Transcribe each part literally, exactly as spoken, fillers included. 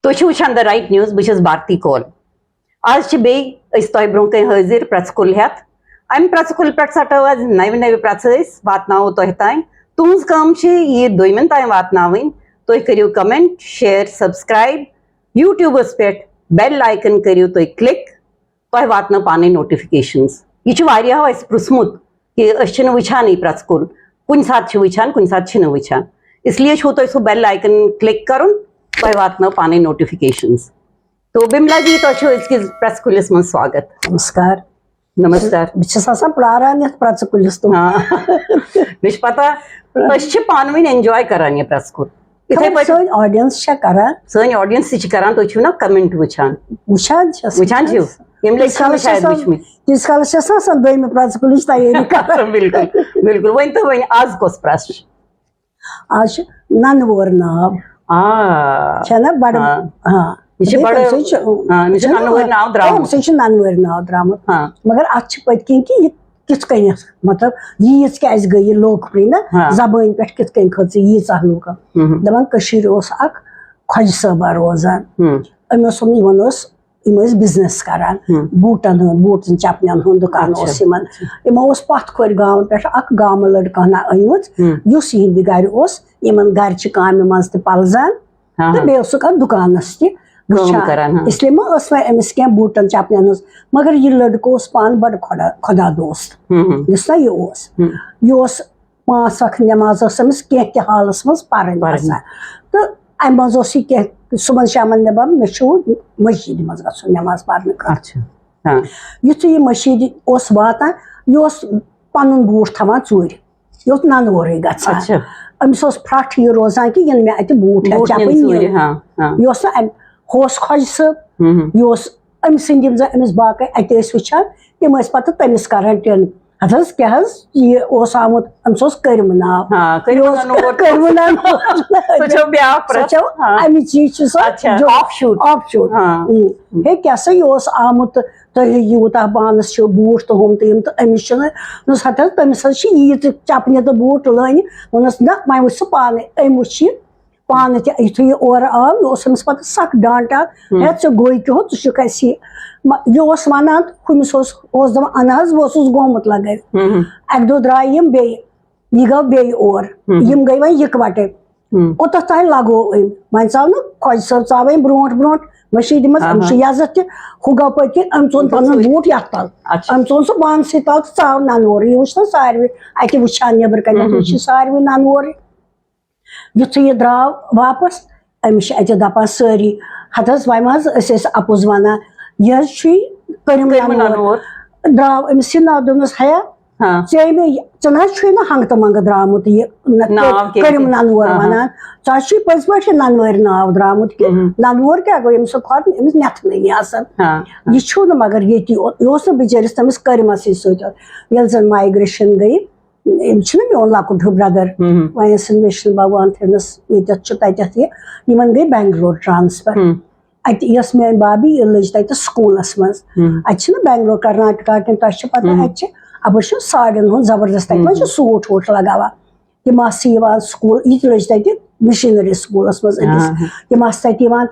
تُہۍ چھِو وٕچھان The Right News، بہٕ چھَس بھارتی کول۔ آز چھِ بیٚیہِ أسۍ تۄہہِ برٛونٛہہ کَنہِ حٲضِر پرٛٮ۪ژٕ کُل ہٮ۪تھ۔ اَمہِ پرٛٮ۪ژٕ کُلہِ پٮ۪ٹھ ژَٹو آز نَوِ نَوِ پرٛٮ۪ژٕ، أسۍ واتناوو تۄہہِ تام۔ تُہٕنٛز کٲم چھِ یہِ دوٚیمٮ۪ن تام واتناوٕنۍ۔ تُہۍ کٔرِو comment، share، subscribe۔ YouTubeس پٮ۪ٹھ bell icon کٔرِو تُہۍ click، تۄہہِ واتنو پانے notifications۔ یہِ چھُ واریاہو اَسہِ پرٛژھمُت کہِ أسۍ چھِنہٕ وٕچھانٕے پرٛٮ۪ژٕ کُل، کُنہِ ساتہٕ چھِ وٕچھان، کُنہِ ساتہٕ چھِنہٕ وٕچھان۔ اس لیے چھُو تۄہہِ سُہ bell icon click کَرُن، تۄہہِ واتنٲو پانے notifications۔ تو بِملا جی، تۄہہِ چھُو أزکِس پرٛٮ۪ژٕ کُلِس منٛز سواگت۔ نمسکار۔ نمسکار۔ بہٕ چھَس آسان پرٛاران یَتھ پرٛٮ۪ژٕ کُلِس تُہُنٛد۔ ہاں۔ مےٚ چھِ پتہ، أسۍ چھِ پانہٕ ؤنۍ enjoy کران یہِ پرٛٮ۪ژٕ کُل۔ یِتھَے خبر پٲٹھۍ سٲنۍ audience چھا کران؟ سٲنۍ audience تہِ چھِ کران، تُہۍ چھِو نا comment وٕچھان۔ وٕچھان چھَس، وٕچھان چھِو؟ ییٚمہِ لَٹہِ تیٖتِس کالَس چھِنہٕ شاید چھَس نہٕ، وٕچھمٕتۍ۔ تیٖتِس کالَس چھَس نہٕ آسان دوٚیمہِ پرٛٮ۪ژٕ کُلٕچ تیٲری کران۔ بِلکُل، بِلکُل۔ وۄنۍ تہٕ وۄنۍ آز کۄس پرٛٮ۪ژٕ چھِ؟ آز چھِ نَنہٕ وور ناو۔ آ۔ چھےٚ نہ بڑٕ، ہاں۔ ہاں۔ یہِ چھِ تَمہِ بڑٕ، سۭتۍ چھُ، ہاں، یہِ چھُ نَنہٕ وورِ ناو درٛامُت۔ تَمہِ سۭتۍ چھُ نَنہٕ وورِ ناو درٛامُت۔ ہاں۔ مگر اَتھ چھِ پٔتۍ کِنۍ کہِ یہِ کِتھ کٔنٮ۪تھ، مطلب، یہِ یِژ کیٛازِ گٔے یہِ لوکپری نہ ہاں۔ زبٲنۍ پٮ۪ٹھ کِتھ کٔنۍ کھٔژ یہِ ییٖژاہ لوٗکَن۔ ہُم۔ دَپان کٔشیٖرِ اوس اَکھ خۄجہِ صٲبہ روزان۔ ہُم۔ أمۍ اوس یِمَن اوس، یِم ٲسۍ business کران، ہُم۔ بوٗٹَن ہُنٛد، بوٗٹَن چَپنٮ۪ن ہُنٛد دُکان اچھا۔ اوس یِمَن۔ یِمو اوس پَتھ کھورِ گامہٕ پٮ۪ٹھ اَکھ گامہٕ لٔڑکہٕ ہنا أنۍمٕژ، ہُم۔ یُس یِہِنٛدِ گَرِ اوس، یِمَن گَرِ چہِ کامہِ منٛز تہِ پَلزان۔ ہاں، تہٕ ہاں۔ بیٚیہِ اوسُکھ اَتھ دُکانَس تہِ کٲم وٕچھان۔ کران، ہاں۔ اس لیے ما ٲس وۄنۍ أمِس کینٛہہ بوٗٹَن چَپنٮ۪ن ہٕنٛز، مگر یہِ لٔڑکہٕ اوس پانہٕ بَڑٕ خۄدا، خۄدا دوست۔ ہُم، ہُم۔ یُس نہ یہِ اوس، ہُم۔ یہِ اوس پانٛژھ وقت نٮ۪ماز ٲس أمِس کینٛہہ تہِ حالَس منٛز پَرٕنۍ پَرٕنۍ۔ آسان۔ تہٕ اَمہِ منٛز اوس یہِ کینٛہہ، صُبحن شامَن دَپان، مےٚ چھُ مٔسجِدِ منٛز گژھُن نٮ۪ماز پَرنہٕ خٲطرٕ۔ اچھا۔ ہاں۔ یُتھُے یہِ مٔسجِدِ اوس واتان، یہِ اوس پَنُن بوٗٹھ تھاوان ژوٗرِ۔ یہِ اوس نَنہٕ وورٕے گژھان۔ اچھا۔ أمِس اوس پھرٛٹھ یہِ روزان کہِ یِنہٕ مےٚ اَتہِ بوٗٹھ ہٮ۪تھ بوٗٹھ نِن چَپٕنۍ ژوٗرِ، نِیُن۔ ہاں، ہاں۔ یہِ اوس نہٕ اَمہِ، ہُہ اوس خۄجہِ صٲب، ہُم، ہُم۔ یہِ اوس أمۍ سٕنٛدۍ یِم زَن أمِس باقٕے اَتہِ ٲسۍ وٕچھان، تِم ٲسۍ پَتہٕ تٔمِس کَران ٹٮ۪ن۔ ہَتہٕ حظ، کیٛاہ حظ، یہِ اوس آمُت، أمِس اوس کٔرِم ناو۔ ہاں، کٔرِم یہِ اوس ناو نوٹ۔ کٔرِم ناو۔ سُہ چھو بیٛاکھ سۄ پرٛٮ۪ژھ۔ چھو ہاں۔ اَمِچ یہِ چھِ سۄ اچھا۔ جو-، Offshoot۔ offshoot۔ ہاں۔ اۭں۔ ہے، کیٛاہ سا، یہِ اوس آمُت تہٕ تُہۍ یوٗتاہ پانَس چھُ بوٗٹھ تہٕ ہُم تہٕ یِم تہٕ أمِس چھِنہٕ، دوٚپمَس، ہَتہٕ حظ، تٔمِس حظ چھِ ییٖژٕ چَپنہِ تہٕ بوٗٹھ لٲنہِ۔ ووٚنُس، نہ، وۄنۍ وٕچھ سُہ پانَے، أمۍ وٕچھ یہِ پانہٕ تہِ۔ یُتھُے یہِ اورٕ آو، یہِ اوس أمِس پَتہٕ سَخ ڈانٛٹان، ہُم۔ ہے، ژٕ گوٚے کیُہُتھ، ژٕ چھُکھ اَسہِ یہِ۔ مہ-، یہِ اوس وَنان، ہُمِس اوس، اوس دَپان، اَنہٕ حظ، بہٕ اوسُس گوٚمُت لَگٲوِتھ۔ ہُم، ہُم۔ اَکہِ دۄہ درٛاے یِم بیٚیہِ، یہِ گوٚو بیٚیہِ اور۔ ہُم۔ یِم گٔے وۄنۍ یِکوَٹَے۔ ہُم۔ کوٚتَتھ تام لَگوو أمۍ۔ وۄنۍ ژاو نہٕ خۄجہِ صٲب، ژاو أمۍ برونٛٹھ برونٛٹھ، مٔشیٖد منٛز، آہا۔ أمِس چھُ یَزَتھ تہِ، ہُہ گوٚو پٔتۍ کِنۍ، أمۍ ژوٚن پَنُن بوٗٹھ یَتھ تَل۔ اچھا۔ أمۍ ژوٚن سُہ پانسٕے تَل تہٕ ژاو نَنہٕ اورٕ۔ یہِ وٕچھ نہ ساروٕے، اَتہِ وٕچھان نیٚبرٕ کَنٮ۪تھ، ہُم، یہِ چھِ ہُم۔ ساروٕے نَنہٕ اورٕ۔ یُتھُے یہِ درٛاو واپَس، أمِس چھِ اَتہِ دَپان سٲری، ہَتہٕ حظ، وۄنۍ ما حظ أسۍ ٲسۍ اَپُز وَنان، یہِ حظ چھُے کٔرِم کٔرِم نَنہٕ وول۔ نَنہٕ وول۔ درٛاو أمِس یہِ ناو، دوٚپنَس، ہیا، ہاں۔ ژےٚ مےٚ یہِ، ژٕ نہ حظ چھُے نہٕ ہنٛگہٕ تہٕ منٛگہٕ درٛامُت یہِ نہ-، ناو کیٚنٛہہ کٔرِم تہِ۔ نَنہٕ وور ہاں، ہاں۔ وَنان۔ ژٕ حظ چھُے پٔزۍ پٲٹھۍ یہِ نَنہٕ وورِ ناو درٛامُت کہِ ہُم۔ نَنہٕ وور کیٛاہ گوٚو، ییٚمِس سُہ کھۄر، أمِس نٮ۪تھنٕے آسان۔ ہاں۔ یہِ چھُو نہٕ مگر ییٚتی، یہِ اوس نہٕ بِچٲرِس تٔمِس کٔرِمَسٕے سۭتۍ۔ ییٚلہِ زَن migration گٔے، أمۍ چھُنہ میون لۄکُٹ ہیوٗ brother، ہُم، ہُم۔ وۄنۍ ٲسٕن ویشنو بھگوان تھٲونَس ییٚتٮ۪تھ چھُ تَتٮ۪تھ یہِ، یِمَن گٔے بٮ۪نٛگلور transfer۔ ہُم۔ اَتہِ یۄس میٛٲنۍ بابی، یہِ لٔج تَتہِ سکوٗلَس منٛز۔ ہُم۔ اَتہِ چھِنہ بٮ۪نٛگلور، کرناٹکا کِنۍ تۄہہِ چھِ پَتہ، ہُم۔ اَتہِ چھِ اَپٲرۍ چھُ ساڑٮ۪ن ہُنٛد زبردست، تَتہِ ہُم۔ منٛز چھِ suit ووٗٹ لَگاوان۔ تِم آسہٕ یِوان سکوٗل، یہِ تہِ لٔج تَتہِ مِشنٔری سکوٗلَس منٛز أکِس۔ ہاں، ہاں۔ تِم آسہٕ تَتہِ یِوان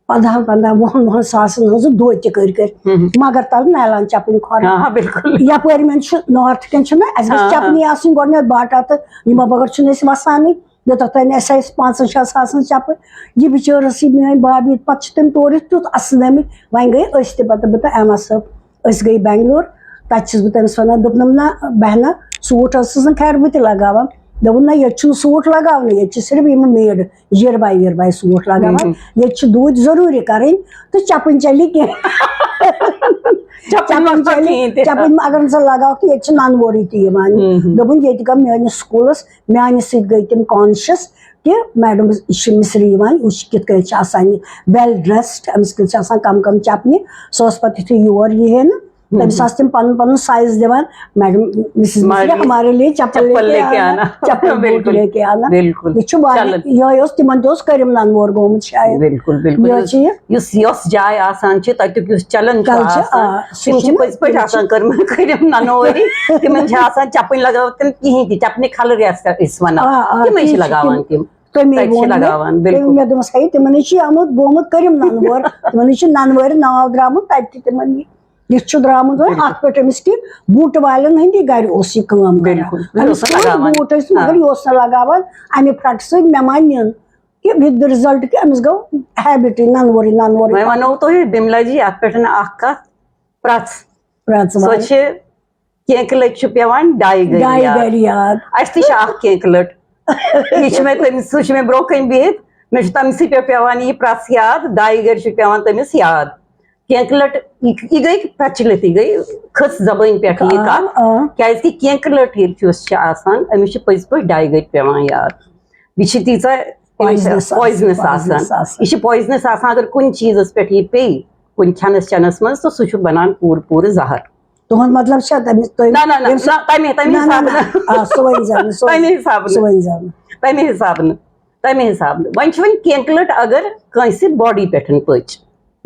پنٛدہَن پنٛدہَن وُہَن وُہَن ساسَن ہٕنٛز دۄتہِ کٔرۍ کٔرۍ، ہُم۔ مگر تَل nylon چَپٕنۍ کھۄرَن۔ آ، بِلکُل۔ یَپٲرۍ مےٚ چھُ north کٮ۪ن چھُنہ، اَسہِ گژھِ ہاں، ہاں۔ چَپنی آسٕنۍ گۄڈٕنٮ۪تھ باٹا تہٕ یِمو بغٲر چھُنہٕ أسۍ وَسانٕے۔ یوٚتَتھ تام اَسہِ آسہِ پانٛژَن شٮ۪ن ساسَن چَپٕنۍ، یہِ بِچٲر ٲس یہِ میٛٲنۍ بابی، پَتہٕ چھِ تٔمۍ تورٕ یُتھ تیُتھ اَسنٲومٕتۍ، وۄنۍ گٔے أسۍ تہِ پَتہٕ، بہٕ تہٕ ایما صٲب۔ أسۍ گٔے بٮ۪نٛگلور، تَتہِ چھَس بہٕ تٔمِس وَنان، دوٚپنَم، نہ بہنہ، suit ٲسٕس نہٕ خیر بہٕ تہِ لَگاوان۔ دوٚپُن، نہ، ییٚتہِ چھُنہٕ suit لَگاونٕے، ییٚتہِ چھِ صرف یِم maid، یِرباے وِرباے suit لَگاوان۔ ہُم۔ ییٚتہِ چھِ دوٗتۍ ضروٗری کَرٕنۍ تہٕ چَپٕنۍ چَلہِ کینٛہہ۔ چَپٕنۍ چَپٕنۍ ما چَلہِ، کِہیٖنۍ تہِ۔ چَپٕنۍ ما، اگر نہٕ ژٕ لَگاوَکھ تہٕ ییٚتہِ چھِ نَنہٕ وورٕے تہِ یِوان۔ ہُم، ہُم۔ دوٚپُن، ییٚتہِ گوٚو میٛٲنِس سکوٗلَس، میٛانہِ سۭتۍ گٔے تِم conscious کہِ madam، یہِ چھِ مِصری یِوان، وٕچھ کِتھ کٔنۍ چھِ آسان یہِ well dressed، أمِس کِتھ چھِ آسان کَم کَم چَپنہِ۔ سۄ ٲس پَتہٕ یُتھُے یور یی ہے نہٕ، تٔمِس آسہٕ تِم پَنُن پَنُن size دِوان، میڈم، مسز مصری، مصری، ہمارے لیے چپل چپل لیکے لیکے آنا، آنا۔ چپل بوٹ بِلکُل، لیکے آنا۔ بِلکُل۔ یہِ چھُ واریاہ، چلن۔ یِہوٚے اوس تِمن تہِ اوس کٔرِم ننہٕ وور گوٚمُت شاید۔ بِلکُل، بِلکُل۔ یِہوٚے یُس، چھُ یہِ۔ یُس، یۄس جاے آسان چھِ، تَتیُک یُس چلن چھُ کلچر، آسان، آ، سُہ یہِ چھُ چھُنہٕ، پٔزۍ پٲٹھۍ یہِ چھُ آسان کٔرمٕژ، کٔرِم ننہٕ وورٕے۔ تِمن چھِ آسان چپٕنۍ لگٲومٕتۍ، تِم کِہیٖنۍ تہِ، چپنہِ کھلہٕ ریس چھِ أسۍ وَنان۔ آ، آ، تِمے تی چھِ چھِ لگاوان تِم۔ تِم۔ تٔمۍ تَتہِ چھِ ووٚن مےٚ، لگاوان، بِلکُل۔ تٔمۍ، مےٚ دوٚپمَس، ہے، تِمن نِش چھُ آمُت، گوٚمُت کٔرِم ننوٲر، تِمن نِش چھُ ننوٲرِ ناو درٛامُت، تَتہِ تہِ تِمن یہِ، یہِ چھُ درٛامُت وۄنۍ اَتھ پٮ۪ٹھ أمِس کہِ بوٗٹہٕ والٮ۪ن ہٕنٛدِ گرِ اوس یہِ کٲم کران۔ بِلکُل، یہِ أمِس اوس نہٕ اوس لگاوان۔ بوٗٹ ٲسۍ، مگر آ۔ یہِ اوس نہٕ لگاوان، اَمہِ پھٹہٕ سۭتۍ مےٚ ما نِن۔ کہِ with the result کہِ أمِس گوٚو ہیبٹٕے ننوٲرٕے، ننوٲرٕے۔ وۄنۍ وَنو تۄہہِ بِملا جی اَتھ پٮ۪ٹھ اَکھ کَتھ، پرٛژھ۔ پرٛژھ سۄ وَن۔ چھِ کینٛہہ لَٹہِ چھُ پٮ۪وان ڈاے گٔرۍ ڈاے یاد۔ گٔرۍ یاد۔ اَسہِ تہِ چھِ اَکھ کینٛہہ لَٹہِ۔ یہِ چھِ مےٚ تٔمِس، سُہ چھُ مےٚ برٛونٛہہ کَنہِ بِہِتھ، مےٚ چھُ تٔمسٕے پٮ۪ٹھ پٮ۪وان یہِ پرٛژھ یاد، ڈاے گٔرۍ چھُ پٮ۪وان تٔمِس یاد۔ کینٛہہ لَٹہِ یہِ، یہِ گٔے پرٛچلِت، یہِ گٔے کھٔژ زبٲنۍ پٮ۪ٹھ یہِ آ، کَتھ، آ۔ کیٛازِ کہِ کینٛہہ لَٹہِ ییٚلہِ کیُس چھُ آسان، أمِس چھِ پٔزۍ پٲٹھۍ ڈاے گٔرۍ پٮ۪وان یاد۔ یہِ چھِ تیٖژاہ Poisonous آسان، پویزنس poisonous آسان۔ آسان۔ یہِ چھِ پویزنس آسان، اگر کُنہِ چیٖزس پٮ۪ٹھ یہِ پیٚیہِ، کُنہِ کھٮ۪نس چٮ۪نس منٛز، تہٕ سُہ چھُ بنان پوٗرٕ پوٗرٕ زہر۔ تُہُنٛد مطلب چھا تٔمِس، تُہۍ، نہ، نہ، نہ، ییٚمہِ ساتہٕ، نہ، تَمہِ، تَمہِ نہ، نہ، حسابہٕ نہ۔ نہٕ۔ آ، سُہ ؤنۍ زیو نہٕ، سُہ تَمہِ ؤنۍ، حسابہٕ سُہ نہٕ۔ ؤنۍ زیو نہٕ۔ تَمہِ حسابہٕ نہٕ۔ تَمہِ حسابہٕ نہٕ۔ وۄنۍ چھِ وۄنۍ کینٛہہ لَٹہِ اگر کٲنٛسہِ باڈی پٮ۪ٹھ پٔچ۔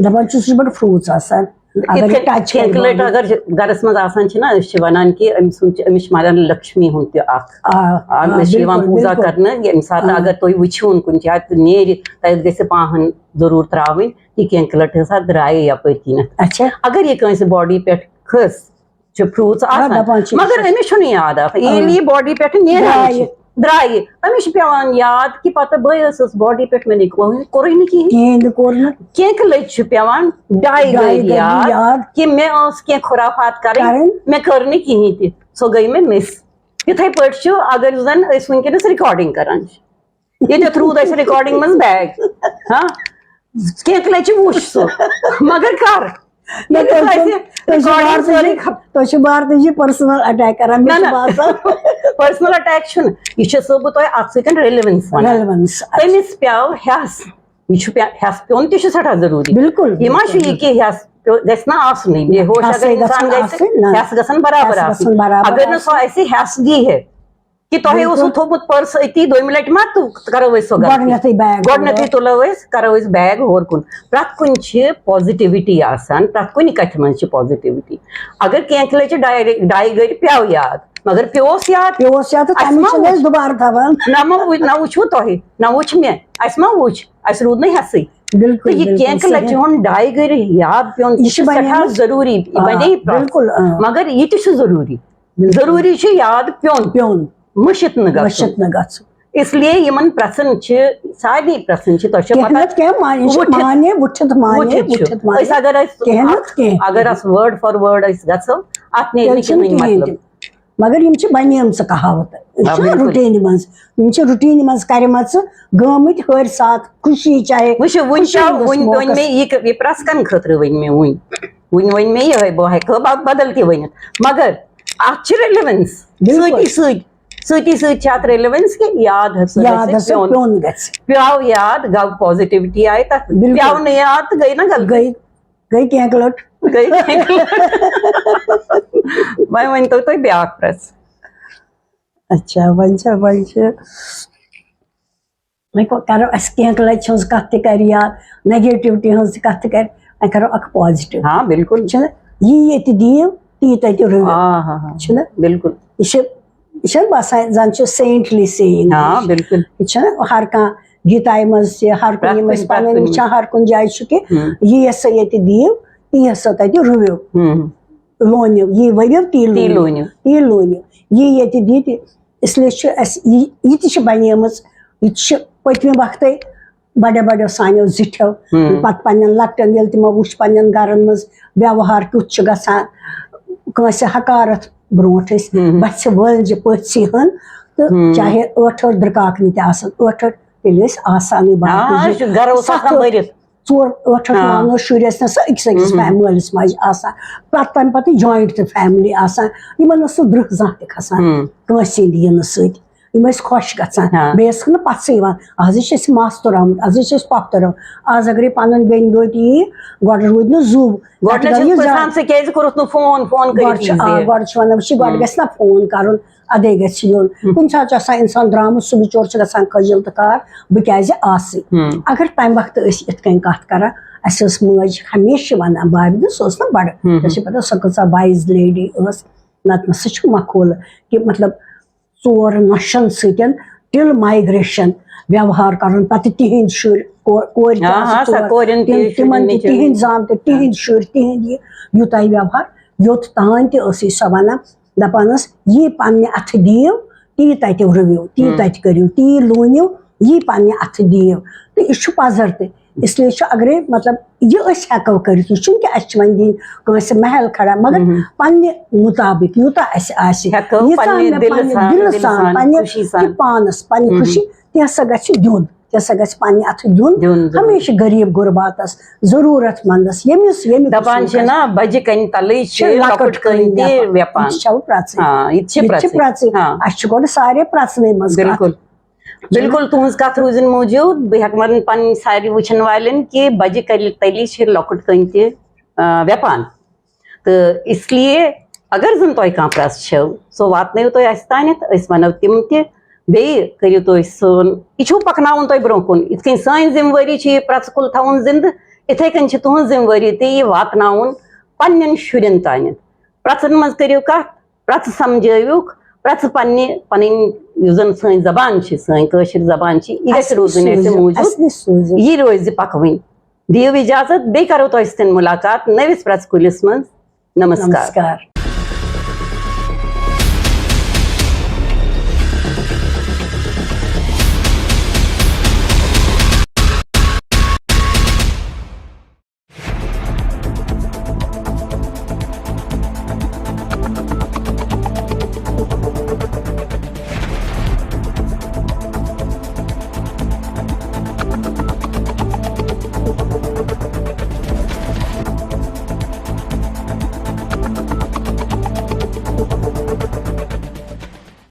دَپان چھُ، سُہ چھُ بَڑٕ فرٛوٗژ آسان۔ اگر یِتھ یہِ کٔنۍ touch کینٛہہ کَرِ لَٹہِ باڈی۔ اگر گَرَس منٛز آسان چھِ نہ، أسۍ چھِ وَنان کہِ أمۍ سُنٛد چھِ، أمِس چھِ مَران لَکشمی ہُنٛد تہِ اَکھ۔ آ، آ، آ، مےٚ چھِ یِوان بِلکُل، پوٗزا بِلکُل۔ کَرنہٕ، ییٚمہِ ساتہٕ آ۔ اگر تُہۍ وٕچھِو کُنہِ جایہِ تہٕ نیرِ، تَتہِ گژھِ پاہَن ضروٗر ترٛاوٕنۍ، یہِ کینٛہہ لَٹہِ ہسا درٛایہِ یَپٲرۍ کِنٮ۪تھ۔ اچھا۔ اگر یہِ کٲنٛسہِ باڈی پٮ۪ٹھ کھٔژ، چھِ فرٛوٗژ آ، آسان، دَپان چھِ مگر أمِس۔ أمِس چھُنہٕ یاد آسان، ییٚلہِ آ۔ یہِ باڈی پٮ۪ٹھ نیران چھِ، درٛایہِ۔ درٛایہِ، أمِس چھُ پٮ۪وان یاد کہِ پَتہٕ بہٕ ٲسٕس باڈی پٮ۪ٹھ، مےٚ نہٕ کوٚرُے، کوٚرُے نہٕ کِہیٖنۍ۔ کِہیٖنۍ نہٕ کوٚر نہٕ۔ کینٛہہ لَٹہِ چھُ پٮ۪وان ڈاے ڈاے گٔرۍ گٔرۍ یاد یاد۔ کہِ مےٚ ٲس کینٛہہ خُرافات کَرٕنۍ، کَرٕنۍ۔ مےٚ کٔر نہٕ کِہیٖنۍ تہِ، سۄ گٔے مےٚ مِس۔ یِتھَے پٲٹھۍ چھُ، اگر زَن أسۍ وٕنکیٚنَس رِکارڈِنٛگ کَران چھِ، ییٚتٮ۪تھ روٗد اَسہِ رِکارڈِنٛگ منٛز بیگ، ہاں، کینٛہہ لَٹہِ چھِ وٕچھ سُہ، مگر کَر؟ نہ، ییٚتٮ۪تھ تُہۍ چھِو، اَسہِ تُہۍ چھِو رِکارڈِنٛگ بھارتی سٲرٕے جی، تُہۍ چھِو بھارتی جی personal attack کران، مےٚ نہ، چھُ نہ۔ باسان۔ Personal attack چھُنہٕ، یہِ چھِ سُہ بہٕ تۄہہِ اَتھ سۭتۍ relevance وَنان۔ Relevance۔ تٔمِس پیٚو ہٮ۪س، یہِ چھُ پے-، ہٮ۪س پیوٚن تہِ چھُ سٮ۪ٹھاہ ضروٗری۔ بِلکُل، یہِ ما چھُ بِلکُل۔ یہِ کہِ ہٮ۪س پیوٚ-، گژھِ نہ آسنُے، بے ہوش ہٮ۪سٕے اگر اِنسان گژھُن گژھِ، آسٕنۍ، نہ۔ ہٮ۪س گژھن برابر ہٮ۪س آسٕنۍ۔ گژھُن برابر اگر نہٕ سُہ آسٕنۍ۔ اَسہِ ہٮ۪س دی ہے، کہِ تۄہہِ بِلکُل۔ اوسوٕ تھوٚومُت purse أتی، دوٚیمہِ لَٹہِ ما تُ-، کَرو أسۍ سۄ غلطی؟ گۄڈٕنٮ۪تھٕے bag گۄڈٕنٮ۪تھٕے تُلو۔ تُلو أسۍ، کَرو أسۍ bag ہور کُن۔ پرٛٮ۪تھ کُنہِ چھِ positivity آسان، پرٛٮ۪تھ کُنہِ کَتھِ منٛز چھِ positivity۔ اگر کینٛہہ لَٹہِ ڈاے، ڈاے گٔرۍ پیٚو یاد، مگر پیوس یاد۔ پیوس یاد تہٕ اَسہِ تَمہِ ما چھِنہٕ أسۍ وُچھ؟ دُبارٕ تھاوان۔ نہ ما وُچھ، نہ وُچھوٕ تۄہہِ، نہ وُچھ مےٚ، اَسہِ ما وُچھ، اَسہِ روٗد نہٕ ہٮ۪سٕے۔ بِلکُل، تہٕ یہِ بِلکُل، کینٛہہ لَٹہِ صحیح۔ ہُنٛد ڈاے گٔرۍ یاد پیوٚن تہِ یہِ چھُ چھُ سٮ۪ٹھاہ بَنیومُت۔ ضروٗری، یہِ آ، بَنے پرٛٮ۪تھ۔ بِلکُل، آ۔ مگر یہِ تہِ چھُ ضروٗری، ضروٗری چھُ یاد پیوٚن، پیوٚن۔ مٔشِتھ نہٕ گژھُن۔ مٔشِتھ نہٕ گژھُن۔ اس لیے یِمن پرٛژھن چھِ، سارنٕے پرٛژھن چھِ، تۄہہِ چھا کینٛہہ پتہ؟ نتہٕ کینٛہہ معنی چھُ، وُٹھِتھ۔ معنی وُٹھِتھ، معنی وُٹھِتھ چھُ۔ وُٹھِتھ معنی۔ أسۍ اگر أسۍ کینٛہہ اَتھ، نتہٕ کینٛہہ۔ اگر اَتھ word for word أسۍ گژھو، اَتھ نیرِ تیٚلہِ نہٕ چھُنہٕ کٕہٕنۍ کِہیٖنۍ مطلب۔ تہِ۔ مگر یِم چھِ بنیمژٕ کہاوتہٕ، یِم آ، چھِ بِلکُل۔ routine منٛز، یِم چھِ routine منٛز کَرِمَژٕ، گٲمٕتۍ ہٲرۍ ساتھ خوشی چاہے وٕچھِو، وٕنہِ خوشی چھا، ہِنٛدِس وٕنہِ ؤنۍ موقعس۔ مےٚ یہِ، یہِ پرٛژھ کَمہِ خٲطرٕ ؤنۍ مےٚ وٕنہِ؟ وٕنہِ ؤنۍ مےٚ یِہوٚے، بہٕ ہٮ۪کہٕ ہا ب-، بدل تہِ ؤنِتھ۔ مگر اَتھ چھِ relevance۔ بِلکُل۔ سۭتی سۭتۍ، سۭتی سۭتۍ چھِ اَتھ relevance کہِ یاد ہسا یاد گژھِ ہسا پیوٚن۔ پیوٚن گژھِ۔ پیوٚو یاد، گوٚو positivity آیہِ تَتھ۔ بِلکُل۔ پیوٚو نہٕ یاد تہٕ گٔے نہ غلطی۔ گٔے، گٔے کینٛہہ لَٹہِ۔ گٔے۔ وۄنۍ ؤنۍ تو تُہۍ بیٛاکھ پرٛژھ۔ اچھا، وۄنۍ چھا، وۄنۍ چھِ، وۄنۍ کو-، کَرو اَسہِ کینٛہہ لَٹہِ ہٕنٛز کَتھ تہِ کَرِ یا negativity ہٕنٛز تہِ کَتھ تہِ کَرِ، وۄنۍ کَرو اَکھ positive۔ ہاں، بِلکُل۔ چھُنہ؟ یی ییٚتہِ دِیِو، تی تَتہِ رُوِو۔ آ، ہاں، ہاں۔ چھُنہ؟ بِلکُل۔ یہِ چھِ، یہِ چھَنہٕ باسان زَن چھُ saintly saying۔ ہاں، بِلکُل۔ یہِ چھُنہ ہر کانٛہہ گیٖتایہِ منٛز تہِ، ہر کُنہِ پرٛٮ۪تھ یِم کُنہِ، أسۍ پرٛٮ۪تھ پَنٕنۍ کُنہِ وٕچھان، ہر کُنہِ جایہِ چھُ کہِ ہُم۔ یہِ یَسا ییٚتہِ دِیِو، تی یَسا تَتہِ رُوِو۔ ہُم۔ لونِو، یی ؤرِو، تی تی لونِو۔ لونِو۔ تی لونِو۔ یی ییٚتہِ دِتھ، اس لیے چھُ اَسہِ یہِ، یہِ تہِ چھِ بَنیمٕژ، یہِ تہِ چھِ پٔتمہِ وقتَے بَڑیو بَڑیو سانیو زِٹھیو، ہُم۔ پَتہٕ پنٛنٮ۪ن لۄکٹٮ۪ن، ییٚلہِ تِمو وٕچھ پنٛنٮ۪ن گَرَن منٛز ویوہار کیُتھ چھُ گژھان، کٲنٛسہِ حقارت برونٛٹھ ٲسۍ، ہُم۔ بَژھِ وٲلجہِ پٔژھِ ہٕن، تہٕ ہُم۔ چاہے ٲٹھ ٲٹھ درکاکنہِ تہِ آسَن، ٲٹھ ٲٹھ تیٚلہِ ٲسۍ آسانٕے آ، باقٕے آ، زٕ۔ چھُ گرٕ اوس ستھ آسان ٲٹھ، مٔرِتھ۔ ژور ٲٹھ ٲٹھ آ۔ نو نو شُرۍ ٲسۍ نہ سۄ أکِس أکِس ہُم۔ فیم-، مٲلِس ماجہِ آسان۔ پتہٕ تَمہِ پتہٕ joint تہِ family آسان۔ یِمن ٲس نہٕ برٛہ زانٛہہ تہِ کھسان ہُم۔ کٲنٛسہِ ہِنٛدِ یِنہٕ سۭتۍ۔ یِم ٲسۍ خۄش گژھان۔ ہاں۔ بیٚیہِ ٲسٕکھ نہٕ پژھٕے یِوان۔ آز چھِ اَسہِ ماستُر آمُت، آز چھِ اَسہِ پۄپھتٕر آمُت۔ آز اگرے پنُن بیٚنہِ دوتہِ یِیہِ، گۄڈٕ روٗدۍ نہٕ زُو۔ گۄڈٕ پٮ۪ٹھٕ چھِ گٔیہِ زٕ۔ پرژھان، ژٕ کیٛازِ کوٚرُتھ نہٕ phone، phone کٔرِتھ گۄڈٕ چھِ، یی آ، زِ۔ گۄڈٕ چھِ ونان، وٕچھ، یہِ گۄڈٕ ہُم۔ گژھِ نہ phone کرُن۔ ادے گژھِ یُن۔ ہم۔ کُنہِ ساتہٕ چھُ آسان انسان درٛامُت، سُہ بِچور چھُ گژھان خجل تہٕ خار، بہٕ کیازِ آسہٕ؟ ہم۔ اگر تمہِ وقتہٕ ٲسۍ یِتھ کٔنۍ کتھ کران، اسہِ ٲس مٲج ہمیشہِ ونان، بابہِ دۄہ، سۄ ٲس نہ بڑٕ، ہم۔ ژےٚ چھےٚ پتہ سۄ کۭژاہ wise lady ٲس، نتہٕ نہ سُہ چھُ مقولہٕ کہِ مطلب ژور نۄشن سۭتۍ ٹِل مایگریشن ویوہار کرُن، پتہٕ تِہنٛدۍ شُرۍ، کو- کورِ تہِ آ، آسہٕ آ، سۄ تور، کورٮ۪ن تہِ تِم- شُرٮ۪ن تِمن تہِ، نیٚچوٮ۪ن تِہنٛدۍ تہِ۔ زامتٕرۍ، تِہنٛدۍ شُرۍ، تِہنٛدۍ یہِ، یوٗتاہ ویوہار، یوٚت تام تہِ ٲس یہِ سۄ ونان، دپان ٲس، "یی پننہِ اتھٕ دِیِو، تی تتہِ رُوِو، تی ہم۔ تتہِ کٔرِو، تی لوٗنِو، یی پننہِ اتھٕ دِیِو۔" تہٕ یہِ چھُ پزر تہِ۔ اس لیے چھُ، اگرے، مطلب، یہِ أسۍ ہٮ۪کو کٔرِتھ، یہِ چھُنہٕ کہِ اَسہِ چھِ وۄنۍ دِنۍ کٲنٛسہِ محل کھڑا، مگر ہم۔ پننہِ مطابق یوٗتاہ اَسہِ آسہِ، ہٮ۪کو ییٖژاہ پننہِ مےٚ دِلہٕ پننہِ سان، دِلہٕ دِلہٕ سان، سان، پننہِ خوشی سان۔ تہِ پانس، پننہِ ہم۔ خوشی، تہِ ہسا گژھِ دیُن، تہِ ہسا گژھِ پننہِ اَتھٕ دیُن۔ دیُن، دیُن۔ ہمیشہِ غریٖب غُرباتس، ضروٗرت مندس، ییٚمِس، ییٚمہِ دپان قٕسمُک چھِ آسہِ۔ نا، بَجہِ کَنہِ تَلٕے چھِ چھِ لۄکٕٹ لۄکٕٹ کٔنۍ کٔنۍ تہِ ویپان۔ ویپان۔ یہِ چھِ پرٛژھٕے۔ آ، یہِ تہِ چھِ یہِ تہِ چھِ پرٛژھٕے۔ پرٛژھٕے۔ آ۔ اَسہِ چھِ گۄڈٕ سارے پرٛژھنٕے منٛز کَتھ۔ بِلکُل۔ بِلکُل، تُہٕنٛز کَتھ روٗزِن موٗجوٗد۔ بہٕ ہٮ۪کہٕ وَنہٕ پَنٕنۍ سارے وٕچھَن والٮ۪ن کہِ بَجہِ کَلہِ تَلی چھِ لۄکٕٹ کٔنۍ تہِ، آ، ویپان۔ تہٕ اس لیے اگر زَن تۄہہِ کانٛہہ پرٛژھ چھَو، سۄ واتنٲیِو تُہۍ اَسہِ تانٮ۪تھ، أسۍ وَنو تِم تہِ۔ بیٚیہِ کٔرِو تُہۍ سون، یہِ چھُو پَکناوُن تۄہہِ برٛونٛہہ کُن۔ یِتھ کٔنۍ سٲنۍ ذِمہٕ وٲری چھِ یہِ پرٛژھٕ کُل تھاوُن زِندٕ، یِتھَے کٔنۍ چھِ تُہٕنٛز ذِمہٕ وٲری تہِ یہِ واتناوُن پنٛنٮ۪ن شُرٮ۪ن تانٮ۪تھ۔ پرٛژھَن منٛز کٔرِو کَتھ، پرٛژھٕ سَمجھٲیوُکھ، پرٛژھٕ پنٛنہِ، پَنٕنۍ یُس زَن سٲنۍ زبان چھِ، سٲنۍ کٲشِر زبان چھِ، یہِ گژھِ اَسہِ نِش روزٕنۍ اَسہِ سوٗزِو، موٗجوٗد۔ اَسہِ نِش سوٗزِو۔ یہِ روزِ پَکوٕنۍ۔ دِیِو اِجازت، بیٚیہِ کَرو تۄہہِ سۭتۍ مُلاقات نٔوِس پرٛژھٕ کُلِس منٛز۔ نمسکار۔ نمسکار۔